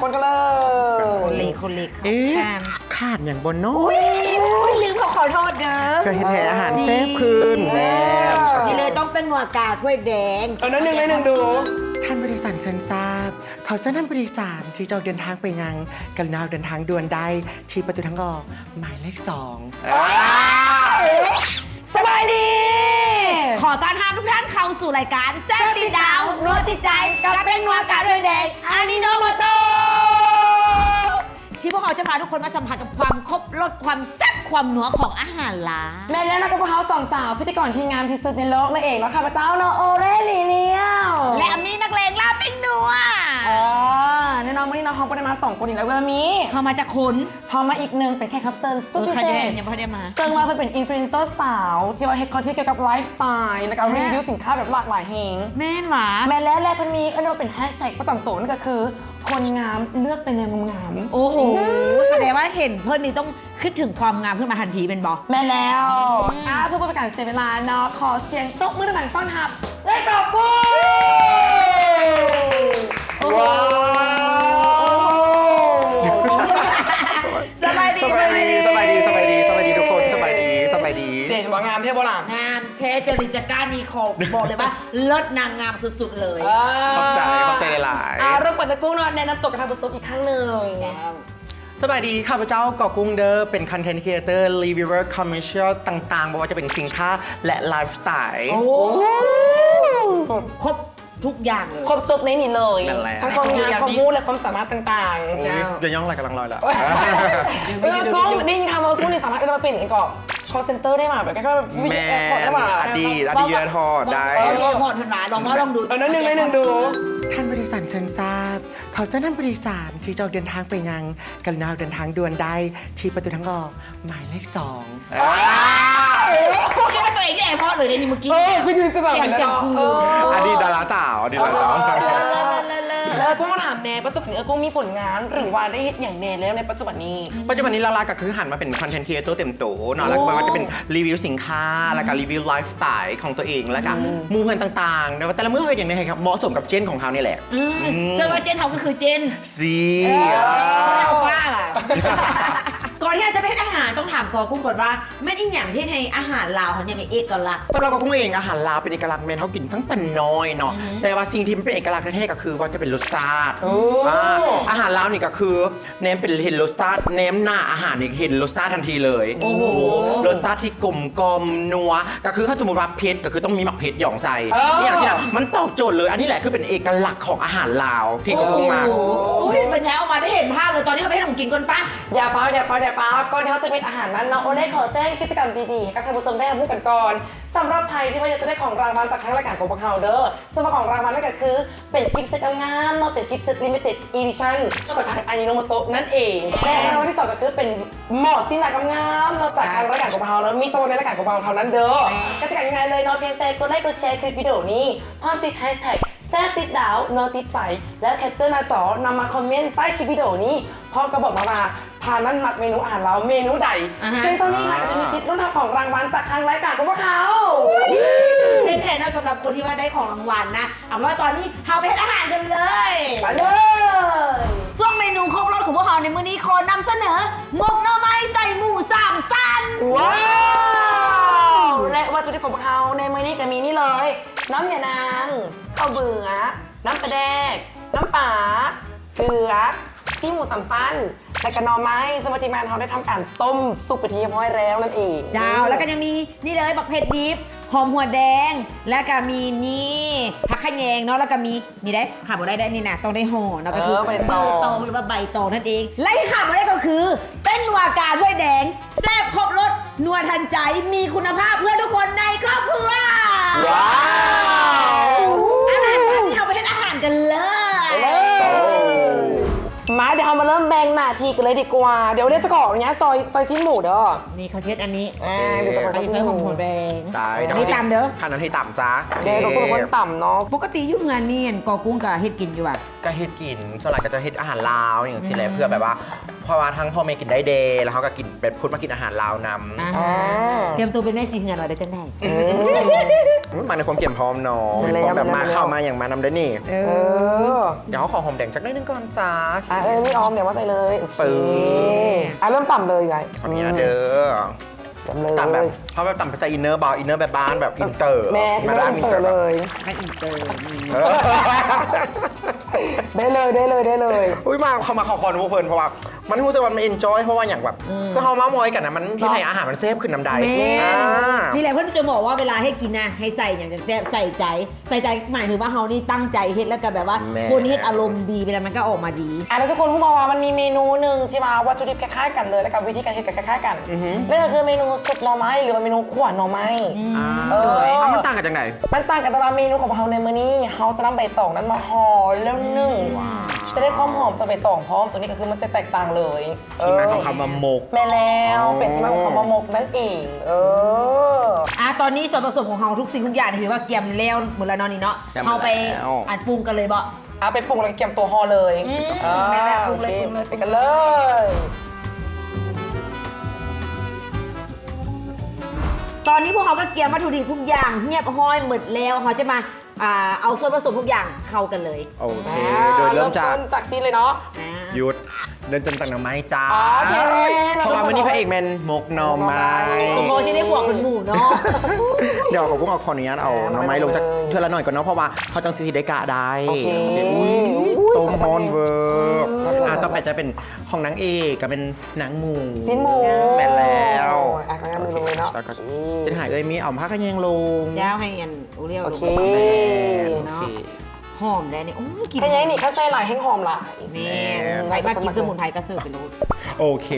ຄົນກັນເລີຍ ຄົນເລກ ຄົນເລກ ເອະ ຂາດຫຍັງບໍ່ເນາະ? ອຸ້ຍ ລືມ ຂໍ ຂໍໂທດເດີ ເພື່ອເຮັດໃຫ້ອາຫານແຊບຂຶ້ນ ແມ່ນ ທີ່ເລີຍຕ້ອງເປັນໜ່ວກາຖ້ວຍແດງ ເອີ ໜ້ອຍໜຶ່ງ ໜ້ອຍໜຶ່ງດູ ທ່ານຜູ້ໂດຍສານເຊີນຊາບ ຂໍເຊີນທ່ານຜູ້ໂດຍສານທີ່ຈະອອກເດີນທາງໄປຍັງ ກະລຸນາອອກເດີນທາງດ່ວນໄດ້ທີ່ປະຕູທາງອອກ ໝາຍເລກສອງ. ສະບາຍດີ ຂໍຕ້ອນຮັບທຸກທ່ານເຂົ້າສູ່ລາຍການແຊບຕິດດາວ ນົວຕິດໃຈ ກັບແປ້ງນົວກາຖ້ວຍແດງ ອາຈີໂນໂມໂຕະ ທີ່ພວກເຮົາຈະພາທຸກຄົນມາສຳຜັດກັບຄວາມຄົບລົດ ຄວາມແຊບ ຄວາມນົວຂອງອາຫານລາວ. ແມ່ນແລ້ວເນາະ ກັບພວກເຮົາສອງສາວພິທີກອນທີ່ງາມທີ່ສຸດໃນໂລກນັ້ນເອງເນາະ ຂ້າພະເຈົ້າເນາະ ໂອເລລີເນຍວ ແລະ ອາມີ ນັກເລງລາວແປ້ງນົວ. ເອີ ແນ່ນອນ ມື້ນີ້ເນາະ ເຮົາບໍ່ໄດ້ມາສອງຄົນອີກແລ້ວເດີ ມີ ເຮົາມາຈັກຄົນ? ເຮົາມາອີກໜຶ່ງເປັນແຂກຮັບເຊີນສຸດພິເສດ ຍັງບໍ່ທັນໄດ້ມາ ເຊິ່ງວ່າເພິ່ນເປັນອິນຟລູເອັນເຊີສາວ ທີ່ວ່າເຮັດຄອນເທັນກ່ຽວກັບໄລຟ໌ສະໄຕລ໌ ແລ້ວກໍ ແມ່ ຣີວິວສິນຄ້າແບບຫຼາກຫຼາຍແຮງ ແມ່ນຫວາ? ແມ່ນແລ້ວ ແລະ ເພິ່ນມີ ເອີ້ນວ່າເປັນແຮັດແທັກປະຈຳໂຕ ນັ້ນກໍຄື ຄົນງາມເລືອກແຕ່ແນວງາມໆ. ໂອ້ໂຫ ສະແດງວ່າເຫັນເພິ່ນນີ້ຕ້ອງຄິດເຖິງຄວາມງາມຂຶ້ນມາທັນທີແມ່ນບໍ່? ແມ່ນແລ້ວ ອືມ ອ່າ ເພື່ອບໍ່ເປັນການເສຍເວລາເນາະ ຂໍສຽງຕົບມືດັງໆຕ້ອນຮັບ ເອື້ອຍກອບກຸ້ງ ວ້າວ ສະບາຍດີ ສະບາຍດີ ສະບາຍດີ ສະບາຍດີ ສະບາຍດີທຸກຄົນ ສະບາຍດີ ສະບາຍດີ ເດ ວ່າງາມແທ້ບໍ່ລະ? ງາມແທ້ ຈະລິດຈະກ້ານນີ້ ຂໍບອກເລີຍວ່າເລີດ ນາງງາມສຸດໆເລີຍ. ເອີ ຂອບໃຈ ຂອບໃຈຫຼາຍໆ. ອ່າ ເລີ່ມເປີດ ກະກຸ້ງເນາະ ແນະນຳຕົວກັບທ່ານຜູ້ຊົມອີກຄັ້ງໜຶ່ງ. ສະບາຍດີ ຂ້າພະເຈົ້າ ກອກຸ້ງເດີ ເປັນຄອນເທັນຄຣີເອເຕີ ຣີວິວເວີ ຄອມເມີຊຽວຕ່າງໆ ບໍ່ວ່າຈະເປັນສິນຄ້າ ແລະ ໄລຟ໌ສະໄຕລ໌. ໂອ້ ຄົບທຸກຢ່າງເລີຍ ຄົບຈົບໃນນີ້ເລີຍ ແມ່ນແລ້ວ ທັງຄວາມງາມ ຄວາມຮູ້ ແລະ ຄວາມສາມາດຕ່າງໆ. ໂອ້ຍ ເຈົ້າ ຢ່າຍ້ອງຫຼາຍ ກຳລັງລອຍລະ. ເອີ ກຸ້ງ ໄດ້ຍິນຂ່າວວ່າກຸ້ງນີ້ສາມາດເອີ້ນວ່າເປັນ call center ໄດ້ຫວາ ແບບຄ້າຍໆ ແມ່ນ ວິດີໂອແອັບພອດໄດ້ຫວາ ອະດີດ ອະດີດ ວິດີໂອແອັບພອດໄດ້ ເອີ ແອັບພອດເພິ່ນວ່າ ລອງເວົ້າລອງດູ ເອີ ໜ້ອຍໜຶ່ງ ໜ້ອຍໜຶ່ງດູ ທ່ານຜູ້ໂດຍສານເຊີນຊາບ ຂໍເຊີນທ່ານຜູ້ໂດຍສານທີ່ຈະອອກເດີນທາງໄປຍັງ ກະລຸນາອອກເດີນທາງດ່ວນໄດ້ທີ່ປະຕູທາງອອກ ໝາຍເລກສອງ. ຄິດວ່າຕົວເອງຢູ່ແອພອດເລີຍເດ້ນີ້ ເມື່ອກີ້ ເອີ ຄືຢູ່ຈັງຫວະ ສຽງ ສຽງຄູ ເອີ ອະດີດດາລາສາວ ອະດີດດາລາສາວ ເລີດ ເລີດ ເລີດ ເລີດ ເລີດ. ແລ້ວເອື້ອຍກຸ້ງມາຖາມແດ່ ປັດຈຸບັນນີ້ເອື້ອຍກຸ້ງມີຜົນງານ ຫຼືວ່າໄດ້ເຮັດຫຍັງແດ່ແລ້ວໃນປັດຈຸບັນນີ້? ປັດຈຸບັນນີ້ຫຼັກໆກໍຄືຫັນມາເປັນຄອນເທັນຄຣີເອເຕີເຕັມໂຕເນາະ ແລ້ວກໍບໍ່ວ່າຈະເປັນ ອືມ ຣີວິວສິນຄ້າ ອືມ ແລ້ວກໍຣີວິວໄລຟ໌ສະໄຕລ໌ຂອງຕົວເອງ ແລ້ວກໍ ອືມ ໝູ່ເພື່ອນຕ່າງໆ ແຕ່ວ່າແຕ່ລະມື້ເຮົາເຮັດຫຍັງແດ່ໃຫ້ເໝາະສົມກັບເຈນຂອງເຮົານີ້ແຫຼະ. ອືມ ອືມ ເຊິ່ງວ່າເຈນເຮົາກໍຄືເຈນ ຊີ ເອີ ເອີ ອັລຟາລະ. ກ່ອນທີ່ເຮົາຈະໄປເຮັດອາຫານ ຕ້ອງຖາມກອກຸ້ງກ່ອນວ່າ ແມ່ນອີ່ຫຍັງທີ່ເຮັດໃຫ້ອາຫານລາວເຮົານີ້ມີເອກະລັກ? ສຳລັບກອກຸ້ງເອງ ອາຫານລາວເປັນເອກະລັກແມ່ນເຮົາກິນຕັ້ງແຕ່ນ້ອຍເນາະ ອືຮຶ ແຕ່ວ່າສິ່ງທີ່ມັນເປັນເອກະລັກແທ້ໆກໍຄືວ່າຈະເປັນລົດຊາດ. ໂອ້ ອາ ອາຫານລາວນີ້ກໍຄືແນມເປັນເຫັນລົດຊາດ ແນມໜ້າອາຫານນີ້ເຫັນລົດຊາດທັນທີເລີຍ. ໂອ້ໂຫ ລົດຊາດທີ່ກົມກ່ອມນົວ ກໍຄືຖ້າສົມມຸດວ່າເຜັດ ກໍຄືຕ້ອງມີໝາກເຜັດຢອງໃສ່ ເອີ ອີ່ຫຍັງຊີ້ນະ ມັນຕອບໂຈດເລີຍ. ອັນນີ້ແຫຼະຄືເປັນເອກະລັກຂອງອາຫານລາວທີ່ກອງກຸ້ງມັກ. ໂອ້ ໂອ້ຍ ເພິ່ນໃຫ້ອອກມາໄດ້ເຫັນພາບເລີຍ ຕອນນີ້ເຮົາໄປເຮັດຂອງກິນກ່ອນປະ. ຢ່າຟ້າວ ຢ່າຟ້າວ ຢ່າຟ້າວ ກ່ອນທີ່ເຮົາຈະໄປເຮັດອາຫານນັ້ນເນາະ ໂອເລຂໍແຈ້ງກິດຈະກຳດີໆໃຫ້ກັບທ່ານຜູ້ຊົມໄດ້ຮັບຮູ້ກັນກ່ອນ. ສຳລັບໃຜທີ່ວ່າຢາກຈະໄດ້ຂອງລາງວັນຈາກທາງລາຍການຂອງພວກເຮົາເດີ ສຳລັບຂອງລາງວັນນັ້ນກໍຄື ເປັນກິບເຊັດງາມໆເນາະ ເປັນກິບເຊັດລິມິເຕັດອີດິຊັນຈາກທາງອາຈີໂນໂມໂຕະນັ້ນເອງ ແລະ ລາງວັນທີສອງກໍຄືເປັນໝໍ້ຊີ້ນງາມໆເນາະ ຈາກທາງລາຍການຂອງພວກເຮົາເນາະ ມີສະເພາະໃນລາຍການຂອງພວກເຮົາເທົ່ານັ້ນເດີ. ກະຕິກາງ່າຍໆເລີຍເນາະ ພຽງແຕ່ກົດໄລ ກົດແຊ ຄລິບວິດີໂອນີ້ ພ້ອມຕິດແຮັດແທັກ ແຊບຕິດດາວ ນົວຕິດໃຈ ແລ້ວແຄັບເຈີໜ້າຈໍ ນຳມາຄອມເມັນໃຕ້ຄລິບວິດີໂອນີ້ ພ້ອມກັບບອກມາວ່າ ທ່ານນັ້ນມັກເມນູອາຫານລາວເມນູໃດ ອາຮະ ພຽງເທົ່ານີ້ທ່ານກໍຈະມີສິດລຸ້ນຮັບຂອງລາງວັນຈາກທາງລາຍການຂອງພວກເຮົາ. ເປັນແທ້ເນາະ ສຳລັບຄົນທີ່ວ່າໄດ້ຂອງລາງວັນນະ ເອົາເປັນວ່າຕອນນີ້ເຮົາໄປເຮັດອາຫານກັນເລີຍ. ໄປເລີຍ. ຊ່ວງເມນູຄົບລົດຂອງພວກເຮົາໃນມື້ນີ້ຂໍນຳສະເໜີ ໝົກໜໍ່ໄມ້ໃສ່ໝູສາມຊັ້ນ. ວ້າວ ແລະ ວັດຖຸດິບຂອງພວກເຮົາໃນມື້ນີ້ກໍມີນີ້ເລີຍ ນ້ຳຢານາງ ເຂົ້າເບືອກ ນ້ຳປາແດກ ນ້ຳປາ ເກືອ ຊີ້ນໝູສາມຊັ້ນ ແລະກະໜໍ່ໄມ້ ເຊິ່ງວ່າທີມງານເຮົາໄດ້ທຳການຕົ້ມສຸກເປັນທີ່ຮຽບຮ້ອຍແລ້ວນັ້ນເອງ. ເຈົ້າ ແລ້ວກໍຍັງມີນີ້ເລີຍ ບັກເຜັດດິບ ຫອມຫົວແດງ ແລ້ວກໍມີນີ້ ຜັກຂະແຍງເນາະ ແລ້ວກໍມີນີ້ເດ້ ຂາດບໍ່ໄດ້ເດ້ນີ້ນະ ຕ້ອງໄດ້ຫໍ່ເນາະ ກໍຄື ເອີ ໃບຕອງ ໃບຕອງ ຫຼືວ່າໃບຕອງນັ້ນເອງ ແລະທີ່ຂາດບໍ່ໄດ້ກໍຄື ແປ້ງນົວກາຖ້ວຍແດງ ແຊບຄົບລົດ ນົວທັນໃຈ ມີຄຸນນະພາບເພື່ອທຸກຄົນໃນຄອບຄົວ. ວ້າວ ອັນນັ້ນ ຕອນນີ້ເຮົາໄປເຮັດອາຫານກັນເລີຍ. ມາ ດຽວເຮົາມາເລີ່ມແບ່ງໜ້າທີ່ກັນເລີຍດີກວ່າ. ດຽວເລຈະຂໍອະນຸຍາດຊອຍ ຊອຍຊີ້ນໝູເດີ. ນີ້ເຂົາຊິເຮັດອັນນີ້ ອ່າ ດຽວຈະມາຊອຍຊີ້ນໝູ ເຮົາຊິໃສ່ຫອມຫົວແດງ. ໄດ້ ເຮົາຊິຕຳເດີ. ຄັນນັ້ນໃຫ້ຕຳຈ້າ. ເດີ ເຮົາກໍເປັນຄົນຕຳເນາະ. ປົກກະຕິຢູ່ເຮືອນນີ້ ອັນ ກອກຸ້ງກໍເຮັດກິນຢູ່ຫວາ? ກໍເຮັດກິນ ສ່ວນຫຼາຍກໍຈະເຮັດອາຫານລາວຫຍັງຊີ້ແຫຼະ ອືມ ເພື່ອແບບວ່າ ເພາະວ່າທັງພໍ່ແມ່ກິນໄດ້ແດ່ ແລ້ວເຮົາກໍກິນ ໄປພຸດມາກິນອາຫານລາວນຳ ອ່າ ອ່າ ຕຽມຕົວເປັນນາຍສີເຮືອນວ່າໄດ້ຈັ່ງໃດ ອືມ ມາໃນຄວາມກຽມພ້ອມເນາະ ແມ່ນແລ້ວ ແມ່ນແບບ ແມ່ນແລ້ວ ມາເຂົ້າມາຫຍັງມານຳໄດ້ນີ້ ເອີ ເອີ ດຽວເຮົາຂໍຫອມແດງຈັກໜ້ອຍໜຶ່ງກ່ອນຈ້າ ອ່າ ເອີ ມີຫອມ ດຽວມາໃສ່ເລີຍ ໂອເຄ ປຶ້ງ ອ່າ ເລີ່ມຕຳເລີຍ ເອື້ອຍ ຂໍອະນຸຍາດເດີ ອືມ ຕຳເລີຍ ຕຳແບບ ເຮົາແບບຕຳໃສ່ອິນເນີບໍ່ ອິນເນີແບບບ້ານແບບອິນເຕີ ແມ່ນ ມາດ້ານ ອິນເຕີເລີຍ ນັກອິນເຕີ ເອີ ໄດ້ເລີຍ ໄດ້ເລີຍ ໄດ້ເລີຍ ອຸ້ຍ ມາ ເຂົ້າມາເຂົ້າຄອນພວກເພິ່ນ ເພາະວ່າມັນຮູ້ສຶກວ່າມັນເອັນຈອຍ ເພາະວ່າຫຍັງແບບ ອືມ ຄືເຮົາເມົາມອຍກັນນະ ມັນເຮັດໃຫ້ ເນາະ ອາຫານມັນແຊບຂຶ້ນນຳໃດ ແມ່ນ ອ່າ ນີ້ແຫຼະ ເພິ່ນຈະບອກວ່າເວລາເຮັດກິນນະ ໃຫ້ໃສ່ຫຍັງຈັ່ງແຊບ ໃສ່ໃຈ ໃສ່ໃຈ ໝາຍເຖິງວ່າເຮົານີ້ຕັ້ງໃຈເຮັດ ແລ້ວກໍແບບວ່າ ແມ່ນ ຄົນເຮັດອາລົມດີ ເວລາມັນກໍອອກມາດີ ອ່າ ແລ້ວທຸກຄົນຮູ້ບໍ່ວ່າມັນມີເມນູໜຶ່ງທີ່ວ່າວັດຖຸດິບຄ້າຍໆກັນເລີຍ ແລ້ວກໍວິທີການເຮັດກໍຄ້າຍໆກັນ ອືຮຶ ນັ້ນກໍຄືເມນູຊຸບໜໍ່ໄມ້ ຫຼືວ່າເມນູຂົ້ວໜໍ່ໄມ້ ອືມ ອ່າ ເອີ ເອົາ ມັນຕ່າງກັນຈັ່ງໃດ? ມັນຕ່າງກັນແຕ່ວ່າເມນູຂອງພວກເຮົາໃນມື້ນີ້ ເຮົາຈະນຳໃບຕອງນັ້ນມາຫໍ່ແລ້ວໜຶ້ງ ອືມ ຈະໄດ້ຄວາມຫອມຈາກໃບຕອງພ້ອມ ຕົວນີ້ກໍຄືມັນຈະແຕກຕ່າງເລີຍ ທີ່ມາຂອງຄຳວ່າ ເອີ ມົກ ແມ່ນແລ້ວ ອໍ ເປັນທີ່ມາຂອງຄຳວ່າມົກນັ້ນເອງ ເອີ ອ່າ ຕອນນີ້ສ່ວນປະສົມຂອງເຮົາທຸກສິ່ງທຸກຢ່າງນີ້ຖືວ່າກຽມແລ້ວໝົດແລ້ວເນາະ ນີ້ເນາະ ກຽມໝົດແລ້ວ ເຮົາໄປ ອັນ ປຸງກັນເລີຍບໍ່? ເອົາໄປປຸງແລ້ວກຽມຕົວຫໍ່ເລີຍ ອືມ ອ່າ ແມ່ນແລ້ວ ປຸງເລີຍ ໂອເຄ ປຸງເລີຍ ໄປກັນເລີຍ ຕອນນີ້ພວກເຮົາກໍກຽມວັດຖຸດິບທຸກຢ່າງຮຽບຮ້ອຍໝົດແລ້ວ ເຮົາຈະມາ ອ່າ ເອົາສ່ວນປະສົມທຸກຢ່າງເຂົ້າກັນເລີຍ ໂອເຄ ອ່າ ໂດຍເລີ່ມຈາກ ເລີ່ມຕົ້ນຈາກຊີ້ນເລີຍເນາະ ອ່າ ຢຸດ ເລີ່ມຕົ້ນຈາກໜໍ່ໄມ້ຈ້າ ໂອເຄ ເພາະວ່າມື້ນີ້ພະເອກແມ່ນໝົກໜໍ່ໄມ້ ສົມພໍຊິໄດ້ຫົວເປັນໝູເນາະ ດຽວເຮົາກໍຄົງເອົາ ຂໍອະນຸຍາດເອົາ ອ່າ ໜໍ່ໄມ້ລົງຈັກ ເອົາ ເທື່ອລະໜ້ອຍກ່ອນເນາະ ເພາະວ່າເຮົາຈັ່ງຊິໄດ້ກະໄດ້ ໂອເຄ ໂອເຄ ອຸ້ຍ ອຸ້ຍ ຕົ້ມຮ້ອນເວີ ອ່າ ຕໍ່ໄປຈະເປັນຂອງນາງເອກ ກໍເປັນໜັງໝູ ຊີ້ນໝູ ແມ່ນແລ້ວ ໂອ້ຍ ອ່ະ ກໍງາມລົງເລີຍເນາະ ໂອເຄ ເຮັດໃຫ້ເອື້ອຍມີເອົາຜັກຂະແຍງລົງ ເຈົ້າ ໃຫ້ອັນ ໂອເລວ ໂອເຄ ລົງໄປ ແມ່ນ ເນາະ ໂອເຄ ຫອມໄດ້ນີ້ ໂອ້ຍ ກິນ ຂະແຍງນີ້ຄັນໃສ່ຫຼາຍແຮ່ງຫອມຫຼາຍ ແມ່ນ ແມ່ນ ໃຜມັກກິນສະໝຸນໄພກໍເສີບໄປໂລດ ໂອເຄ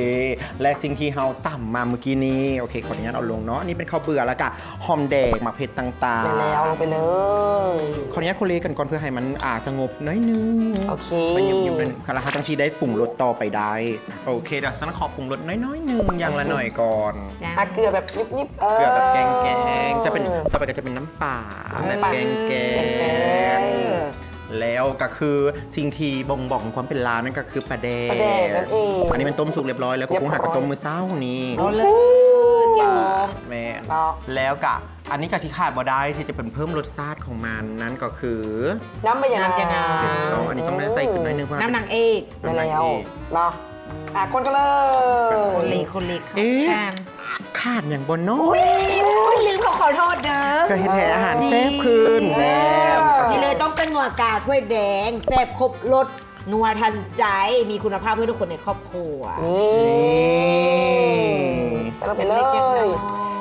ແລະ ສິ່ງທີ່ເຮົາຕຳມາມື້ກີ້ນີ້ ໂອເຄ ຂໍອະນຸຍາດເອົາລົງເນາະ ນີ້ເປັນເຂົ້າເບືອກ ແລ້ວກະຫອມແດງ ໝາກເຜັດຕ່າງໆ ແມ່ນແລ້ວ ລົງໄປເລີຍ ຂໍອະນຸຍາດຄົນເລກັນກ່ອນ ເພື່ອໃຫ້ມັນ ອ່າ ສະຫງົບໜ້ອຍໜຶ່ງ ໂອເຄ ໃຫ້ຫຍຸບໆໜ້ອຍໜຶ່ງ ແລ້ວເຮົາຈັ່ງຊິໄດ້ປຸງລົດຕໍ່ໄປໄດ້ ໂອເຄ ດຽວຊັ້ນຂໍປຸງລົດໜ້ອຍໆໜຶ່ງ ຢ່າງລະໜ້ອຍກ່ອນ ຈ້າ ອ່ະ ເກືອແບບຫຍິບໆ ເອີ ເກືອແບບແກງໆ ຈະເປັນ ຕໍ່ໄປກໍຈະເປັນນ້ຳປາ ເອີ ແບບແກງໆ ແກງໆ ແລ້ວກໍຄືສິ່ງທີ່ບົ່ງບອກເຖິງຄວາມເປັນລາວນັ້ນກໍຄືປາແດກ ປາແດກນັ້ນເອງ ອັນນີ້ແມ່ນຕົ້ມສຸກຮຽບຮ້ອຍແລ້ວ ກໍຄົງຫາກໍຕົ້ມມື້ເຊົ້ານີ້ ໂອ້ ເລີດ ແມ່ນ ເນາະ ແລ້ວກໍອັນນີ້ກໍທີ່ຂາດບໍ່ໄດ້ທີ່ຈະເປັນເພີ່ມລົດຊາດຂອງມັນນັ້ນກໍຄື ນ້ຳໃບຢານາງ ນ້ຳຢານາງ ຖືກຕ້ອງ ອັນນີ້ຕ້ອງໄດ້ໃສ່ຂຶ້ນໜ້ອຍໜຶ່ງ ເພາະວ່າ ນ້ຳນາງເອກ ນ້ຳນາງເອກ ແມ່ນແລ້ວ ເນາະ ອ່າ ຄົນກັນເລີຍ ຄົນເລ ຄົນເລ ເອະ ຂ້າມ ຂາດຫຍັງບໍ່ເນາະ? ໂອ້ຍ ລືມ ຂໍ ຂໍໂທດເດີ ກໍເຮັດໃຫ້ອາຫານແຊບຂຶ້ນ ນີ້ ແມ່ນ ນີ້ເລີຍ ຕ້ອງເປັນຫົວກາຖ້ວຍແດງ ແຊບຄົບລົດ ນົວທັນໃຈ ມີຄຸນນະພາບເພື່ອທຸກຄົນໃນຄອບຄົວ ນີ້ ນີ້ ໃສ່ລົງໄປເລີຍ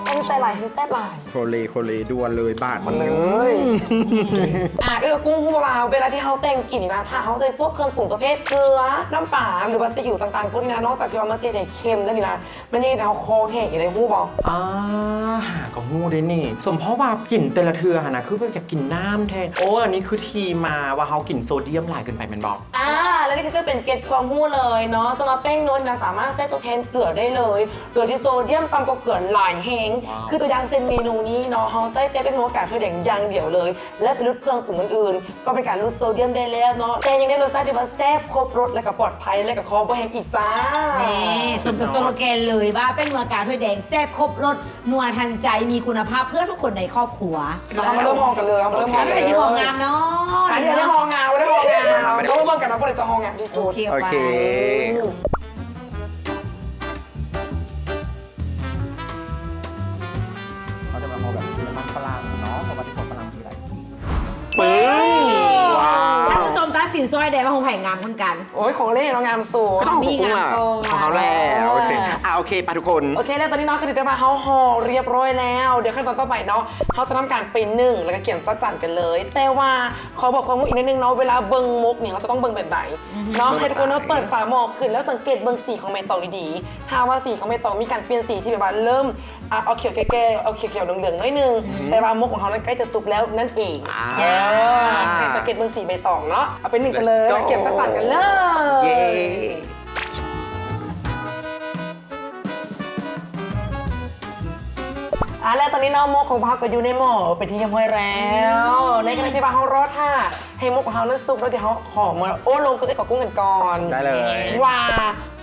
ແຮງໃສ່ຫຼາຍ ແຮງແຊບຫຼາຍ ໂຄເລ ໂຄເລ ດ່ວນເລີຍບາດນີ້ ເລີຍ ອ່າ ເອື້ອຍ ກຸ້ງຮູ້ວ່າເວລາທີ່ເຮົາແຕ່ງກິນນີ້ນະ ຖ້າເຮົາໃສ່ພວກເຄື່ອງປຸງປະເພດເກືອ ນ້ຳປາ ຫຼືວ່າຊີອິ້ວຕ່າງໆ ພວກນີ້ນະ ນອກຈາກຊິວ່າມັນຊິໄດ້ເຄັມແລ້ວນີ້ນະ ມັນຍັງເຮັດໃຫ້ເຮົາຄໍແຫ້ງອີກເດ້ ຮູ້ບໍ່? ອ່າ ຫາກໍຮູ້ເດ້ນີ້ ສົມພໍວ່າກິນແຕ່ລະເທື່ອຫັ້ນນະ ຄືແບບຢາກກິນນ້ຳແທ້. ໂອ້ ອັນນີ້ຄືທີ່ມາວ່າເຮົາກິນໂຊດຽມຫຼາຍເກີນໄປແມ່ນບໍ່? ອ່າ ແລະນີ້ກໍຄືເປັນເກຣັດຄວາມຮູ້ເລີຍເນາະ ສຳລັບແປ້ງນົວນນະ ສາມາດໃຊ້ທົດແທນເກືອໄດ້ເລີຍ ໂດຍທີ່ໂຊດຽມຕ່ຳກວ່າເກືອຫຼາຍແຮງ. ຄືຕົວຢ່າງເຊັ່ນເມນູນີ້ເນາະ ເຮົາໃຊ້ແຕ່ແປ້ງນົວການຖ້ວຍແດງຢ່າງດຽວເລີຍ ແລະໄປຫຼຸດເຄື່ອງປຸງອື່ນໆ ກໍເປັນການຫຼຸດໂຊດຽມໄດ້ແລ້ວເນາະ ແຕ່ຍັງໄດ້ລົດຊາດທີ່ວ່າແຊບ ຄົບລົດ ແລະກໍປອດໄພ ແລະກໍຄໍບໍ່ແຫ້ງອີກຈ້າ. ນີ້ ສົມກັບສະໂລແກນເລີຍວ່າ ແປ້ງນົວກາຖ້ວຍແດງ ແຊບຄົບລົດ ນົວທັນໃຈ ມີຄຸນນະພາບເພື່ອທຸກຄົນໃນຄອບຄົວ. ເຮົາມາເລີ່ມຫໍ່ກັນເລີຍ ເຮົາມາເລີ່ມຫໍ່ກັນເລີຍ. ໂອເຄ ເຮົາຊິຫໍ່ງາມເນາະ ອັນນີ້ເຮົາຊິຫໍ່ງາມ ບໍ່ໄດ້ຫໍ່ງາມ ເຮົາມາເບິ່ງກັນວ່າຜູ້ໃດຈະຫໍ່ງາມທີ່ສຸດ. ໂອເຄ ໂອເຄ ເຮົາຈະມາຫໍ່ແບບມັນຝຣັ່ງເນາະ ເພາະວ່າທີ່ເຂົາຝຣັ່ງ ປຶ້ງ ວ້າວ ທ່ານຜູ້ຊົມຕັດສິນຊ່ອຍແດ່ວ່າຂອງໃຜງາມກວ່າກັນ. ໂອ້ຍ ຂອງເລເນາະງາມສຸດ ກໍຕ້ອງຂອງກຸ້ງລະ ຂອງເຮົາແຫຼະ. ໂອເຄ ອ່າ ໂອເຄ ໄປທຸກຄົນ. ໂອເຄ ແລ້ວຕອນນີ້ເນາະ ກໍຖືໄດ້ວ່າເຮົາຫໍ່ຮຽບຮ້ອຍແລ້ວ. ດຽວຂັ້ນຕອນຕໍ່ໄປເນາະ ເຮົາຈະທຳການໄປໜຶ້ງ ແລ້ວກໍກຽມຈັດຈານກັນເລີຍ. ແຕ່ວ່າຂໍບອກຄວາມຮູ້ອີກໜ້ອຍໜຶ່ງເນາະ ເວລາເບິ່ງມົກນີ້ ເຮົາຈະຕ້ອງເບິ່ງແບບໃດເນາະ? ໃຫ້ທຸກຄົນເນາະ ເປີດຝາໝໍ້ຂຶ້ນ ແລ້ວສັງເກດເບິ່ງສີຂອງໃບຕອງດີໆ. ຖ້າວ່າສີຂອງໃບຕອງມີການປ່ຽນສີທີ່ແບບວ່າເລີ່ມ ອ່າ ອອກຂຽວແກ່ໆ ອອກຂຽວໆເຫຼືອງໆໜ້ອຍໜຶ່ງ ແປວ່າມົກຂອງເຮົານັ້ນໃກ້ຈະສຸກແລ້ວນັ້ນເອງ. ອ່າ ເອີ ໃຫ້ສັງເກດເບິ່ງສີໃບຕອງເນາະ. ເອົາໄປໜຶ້ງກັນເລີຍ ແລ້ວກຽມຈັດຈານກັນເລີຍ. ເຢ້ ເ ອາ ແລະຕອນນີ້ເນາະ ໝົກຂອງພວກເຮົາກໍຢູ່ໃນໝໍ້ເປັນທີ່ຮຽບຮ້ອຍແລ້ວ. ອືມ ໃນຂະນະທີ່ວ່າເຮົາລໍຖ້າໃຫ້ໝົກຂອງເຮົານັ້ນສຸກເນາະ ດຽວເຮົາຂໍມາໂອ້ລົມກັບເອື້ອຍກອກກຸ້ງກັນກ່ອນ. ໄດ້ເລີຍ. ວ່າ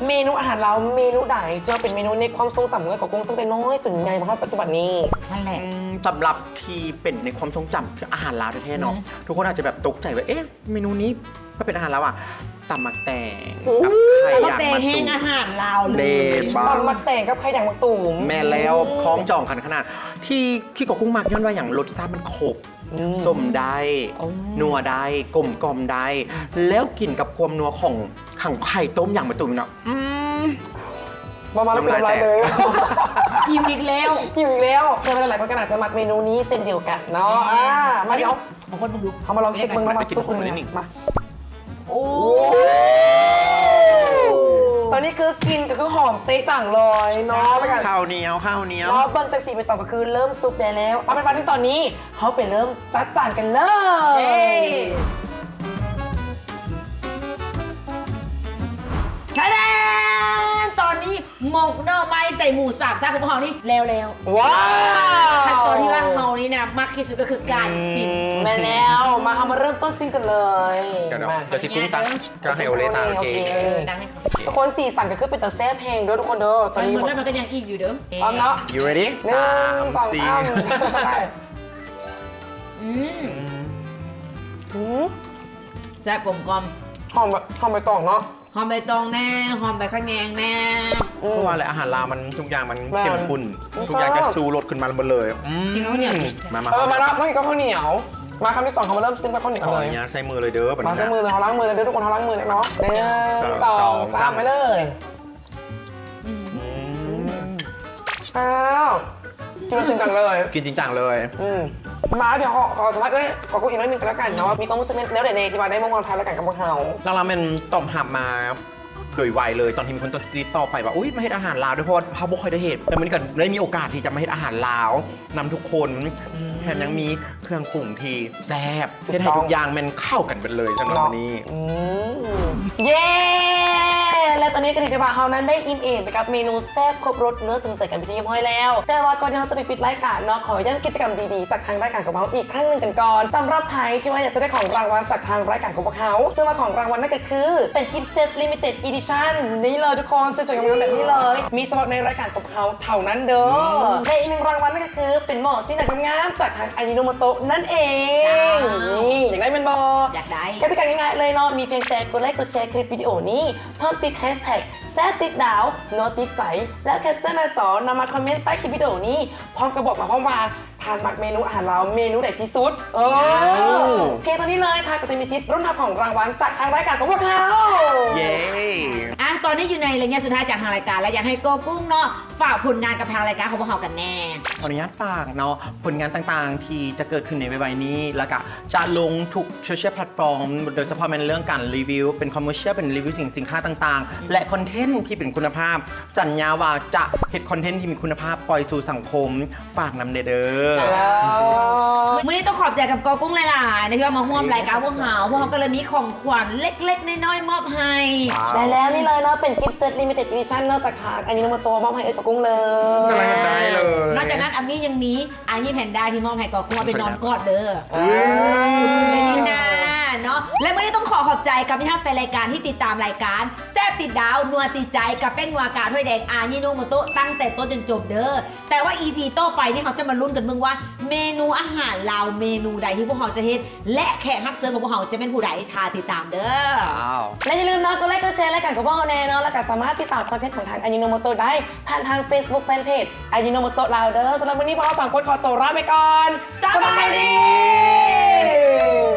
ເມນູອາຫານລາວເມນູໃດທີ່ວ່າເປັນເມນູໃນຄວາມຊົງຈຳຂອງເອື້ອຍກອກກຸ້ງຕັ້ງແຕ່ນ້ອຍຈົນໃຫຍ່ມາຮອດປັດຈຸບັນນີ້? ນັ້ນແຫຼະ. ອືມ ສຳລັບທີ່ເປັນໃນຄວາມຊົງຈຳ ຄືອາຫານລາວແທ້ໆເນາະ ອືມ ທຸກຄົນອາດຈະແບບຕົກໃຈວ່າ ເອະ ເມນູນີ້ກໍເປັນອາຫານລາວອະ ຕຳໝາກແຕງ ອືມ ກັບໄຂ່ ຕຳໝາກແຕງ ຢາງໝາກຕູມ ແຮງອາຫານລາວເລີຍ. ແມ່ນບໍ່? ຕຳໝາກແຕງກັບໄຂ່ຢາງໝາກຕູມ. ແມ່ນແລ້ວ. ອືມ ຄ້ອງຈອງກັນຂະໜາດ ທີ່ ທີ່ກອກກຸ້ງມັກຍ້ອນວ່າຫຍັງ? ລົດຊາດມັນຄົບ. ອືມ ສົ້ມໄດ້ ໂອ້ ນົວໄດ້ ກົມກ່ອມໄດ້ ອືມ ແລ້ວກິນກັບຄວາມນົວຂອງ ຂອງໄຂ່ຕົ້ມຢາງໝາກຕູມເນາະ. ອືມ ເວົ້າມາແລ້ວນ້ຳລາຍແຕກ ເປັນນ້ຳລາຍເລີຍ. ຫິວອີກແລ້ວ ຫິວອີກແລ້ວ. ເຊື່ອວ່າຫຼາຍໆຄົນກໍໜ້າຈະມັກເມນູນີ້ເຊັ່ນດຽວກັນເນາະ. ແມ່ນ. ອາ ມາ ດຽວ ບາງຄົນເບິ່ງດູ ເຮົາມາລອງເຊັກເບິ່ງວ່າມັນສຸກຫຼືຍັງ. ມາ ໂອ້ ຕອນນີ້ຄືກິ່ນກໍຄືຫອມເຕະຕ່າງເລີຍເນາະ. ແລ້ວກໍ ເຂົ້າໜຽວ ເຂົ້າໜຽວ ແລ້ວເບິ່ງຈາກສີໃບຕອງກໍຄືເລີ່ມສຸກແດ່ແລ້ວ. ເອົາເປັນວ່າໃນຕອນນີ້ເຮົາໄປເລີ່ມຈັດຈານກັນເລີຍ. ເຢ້ ທາດາ ຕອນນີ້ ໝົກໜໍ່ໄມ້ໃສ່ໝູສາມຊາກຂອງພວກເຮົານີ້ແລ້ວແລ້ວ. ວ້າວ ຂັ້ນຕອນທີ່ວ່າເຮົານີ້ນະມັກທີ່ສຸດກໍຄືການຊິມ. ອືມ ແມ່ນແລ້ວ. ມາ ເຮົາມາເລີ່ມຕົ້ນຊິມກັນເລີຍ. ດຽວ ມາ ດຽວຊິປຸງຕັ້ງ ກໍໃຫ້ໂອເລຕາງເອງ. ໂອເຄ ເອີ ຕັ້ງໃຫ້ເຂົາ. ໂອເຄ ທຸກຄົນ ສີສັນກໍຄືເປັນຕາແຊບແຮງເດີ້ທຸກຄົນເດີ້. ຕອນນີ້ໝົກ ແລ້ວມັນກໍຍັງອີກຢູ່ເດີ້. ພ້ອມເນາະ? You ready? ໜຶ່ງ ສາມ ສອງ ສີ່ ສາມ ໄປ. ອືມ ອືມ ອືມ ແຊບກົມກ່ອມ ຫອມ ຫອມໃບຕອງເນາະ ຫອມໃບຕອງແດ່ ຫອມໃບຂະແຍງແດ່. ອືມ ຄືວ່າແຫຼະ ອາຫານລາວມັນທຸກຢ່າງມັນ ແມ່ນ ເຂັ້ມຂຸ້ນ ແມ່ນ ທຸກຢ່າງຈະຊູລົດຂຶ້ນມາເບິດເລີຍ. ອືມ ກິນກັບເຂົ້າໜຽວ ມາ ມາ ເອີ ມາລະ ມາກິນກັບເຂົ້າໜຽວ. ມາ ຄຳທີສອງເຮົາມາເລີ່ມຊິມກັບເຂົ້າໜຽວເລີຍ. ຂໍອະນຸຍາດໃຊ້ມືເລີຍເດີ້ບັດນີ້. ມາ ໃຊ້ມືເລີຍ ເຮົາລ້າງມືເລີຍເດີ້ທຸກຄົນ ເຮົາລ້າງມືເລີຍເນາະ. ໜຶ່ງ ສອງ ສາມ ໄປເລີຍ. ອືມ ອືມ ອ້າວ ກິນແບບຈິງຈັງເລີຍ ກິນຈິງຈັງເລີຍ. ອືມ ມາ ດຽວຂໍ ຂໍສຳພາດເອື້ອຍກອກກຸ້ງອີກໜ້ອຍໜຶ່ງກໍແລ້ວກັນເນາະ ວ່າມີຄວາມຮູ້ສຶກແນວໃດແດ່ທີ່ວ່າໄດ້ມາຮ່ວມຖ່າຍລາຍການກັບພວກເຮົາ? ຫຼັກໆແມ່ນຕອບຮັບມາໂດຍໄວເລີຍ ຕອນທີ່ມີຄົນຕິດຕໍ່ໄປວ່າ ອຸ້ຍ ມາເຮັດອາຫານລາວເດີ້ ເພາະວ່າເຮົາບໍ່ຄ່ອຍໄດ້ເຮັດ ແຕ່ມື້ນີ້ກໍໄດ້ມີໂອກາດທີ່ຈະມາເຮັດອາຫານລາວນຳທຸກຄົນ. ອືມ ແຖມຍັງມີເຄື່ອງປຸງທີ່ແຊບ ເຮັດໃຫ້ທຸກຢ່າງແມ່ນເຂົ້າກັນເບິດເລີຍສຳລັບມື້ນີ້. ເນາະ ອືມ ເຢ້ ແລະຕອນນີ້ກໍຖືໄດ້ວ່າເຮົານັ້ນໄດ້ອີ່ມເອມໄປກັບເມນູແຊບຄົບລົດເນື້ອຕຶງໃຈກັນເປັນທີ່ຮຽບຮ້ອຍແລ້ວ. ແຕ່ວ່າກ່ອນທີ່ເຮົາຈະໄປປິດລາຍການເນາະ ຂໍຢ້ຳກິດຈະກຳດີໆຈາກທາງລາຍການຂອງເຮົາອີກຄັ້ງໜຶ່ງກັນກ່ອນ. ສຳລັບໃຜທີ່ວ່າຢາກຈະໄດ້ຂອງລາງວັນຈາກທາງລາຍການຂອງພວກເຮົາ ເຊິ່ງວ່າຂອງລາງວັນນັ້ນກໍຄືເປັນກິຟເຊັດ limited edition ນີ້ເລີຍທຸກຄົນ ສວຍໆງາມໆແບບນີ້ເລີຍ ມີສະເພາະໃນລາຍການຂອງເຮົາເທົ່ານັ້ນເດີ້. ອືມ ແລະອີກໜຶ່ງລາງວັນນັ້ນກໍ ຄືເປັນໝໍ້ຊີ້ນາງງາມໆຈາກທາງອາຍິໂນໂມໂຕະນັ້ນເອງ. ວ້າວ ນີ້ ຢາກໄດ້ແມ່ນບໍ່? ຢາກໄດ້. ກະຕິກາງ່າຍໆເລີຍເນາະ ມີພຽງແຕ່ກົດໄລກົດແຊຄລິບວິດີໂອນີ້ ພ້ອມຕິດແຮັສແທັກ ແຊບຕິດດາວ ນົວຕິດໃຈ ແລ້ວແຄັບເຈີໜ້າຈໍນຳມາຄອມເມັນໃຕ້ຄລິບວິດີໂອນີ້ ພ້ອມກັບບອກມາພ້ອມວ່າ ທ່ານມັກເມນູອາຫານລາວເມນູໃດທີ່ສຸດ. ເອີ ວ້າວ ພຽງເທົ່ານີ້ເລີຍ ທ່ານກໍຈະມີສິດລຸ້ນຮັບຂອງລາງວັນຈາກທາງລາຍການຂອງພວກເຮົາ. ເຢ້ ອ່ະ ຕອນນີ້ຢູ່ໃນໄລຍະສຸດທ້າຍຈາກທາງລາຍການ ແລະ ຢາກໃຫ້ກອກຸ້ງເນາະ ຝາກຜົນງານກັບທາງລາຍການຂອງພວກເຮົາກັນແດ່. ຂໍອະນຸຍາດຝາກເນາະ ຜົນງານຕ່າງໆທີ່ຈະເກີດຂຶ້ນໃນໄວໆນີ້ ແລ້ວກະຈະລົງທຸກໂຊຊຽວແພລດຟອມ ໂດຍສະເພາະແມ່ນເລື່ອງການຣີວິວ ເປັນຄອມເມີຊຽວ ເປັນຣີວິວສິນ ສິນຄ້າຕ່າງໆ ອືມ ແລະ ຄອນເທັນທີ່ເປັນຄຸນນະພາບ ສັນຍາວ່າຈະເຮັດຄອນເທັນທີ່ມີຄຸນນະພາບປ່ອຍສູ່ສັງຄົມ. ຝາກນຳແດ່ເດີ້. ຈ້າ ມື້ນີ້ຕ້ອງຂອບໃຈກັບກອກຸ້ງຫຼາຍໆ ທີ່ວ່າມາຮ່ວມລາຍການພວກເຮົາ ພວກເຮົາກໍເລີຍມີຂອງຂວັນເລັກໆນ້ອຍໆມອບໃຫ້. ວ້າວ ໄດ້ແລ້ວ ນີ້ເລີຍເນາະ ເປັນກິຟເຊັດ limited edition ເນາະ ຈາກທາງອາຍິໂນໂມໂຕະມອບໃຫ້ເອື້ອຍກອກຸ້ງເລີຍ. ກຳລັງຢາກໄດ້ເລີຍ. ນອກຈາກນັ້ນ ອາມີຍັງມີ ອາມີແພນດ້າທີ່ມອບໃຫ້ກອກຸ້ງເອົາໄປນອນກອດເດີ້. ເອີ ເປັນນີ້ນາເນາະ. ແລະ ມື້ນີ້ຕ້ອງຂໍຂອບໃຈກັບມິດຮັບແຟນລາຍການທີ່ຕິດຕາມລາຍການ ແຊບຕິດດາວ ນົວຕິດໃຈ ກັບແປ້ງນົວການຫ້ວຍແດງອາຍິໂນໂມໂຕະ ຕັ້ງແຕ່ຕົ້ນຈົນຈົບເດີ້. ແຕ່ວ່າອີພີຕໍ່ໄປນີ້ ເຮົາຈະມາລຸ້ນກັນເບິ່ງວ່າ ເມນູອາຫານລາວເມນູໃດທີ່ພວກເຮົາຈະເຮັດ ແລະ ແຂກຮັບເຊີນຂອງພວກເຮົາຈະແມ່ນຜູ້ໃດ ຖ້າຕິດຕາມເດີ້. ແລະ ຢ່າລືມເນາະ ກົດໄລກົດແຊລາຍການຂອງພວກເຮົາແດ່ເນາະ ແລ້ວກໍສາມາດຕິດຕາມຄອນເທັນຂອງທາງອາຍິໂນໂມໂຕະໄດ້ ຜ່ານທາງເຟສບຸກແຟນເພຈອາຍິໂນໂມໂຕະລາວເດີ້. ສຳລັບມື້ນີ້ພວກເຮົາສາມຄົນຂໍຕົວລາໄປກ່ອນ. ສະບາຍດີ.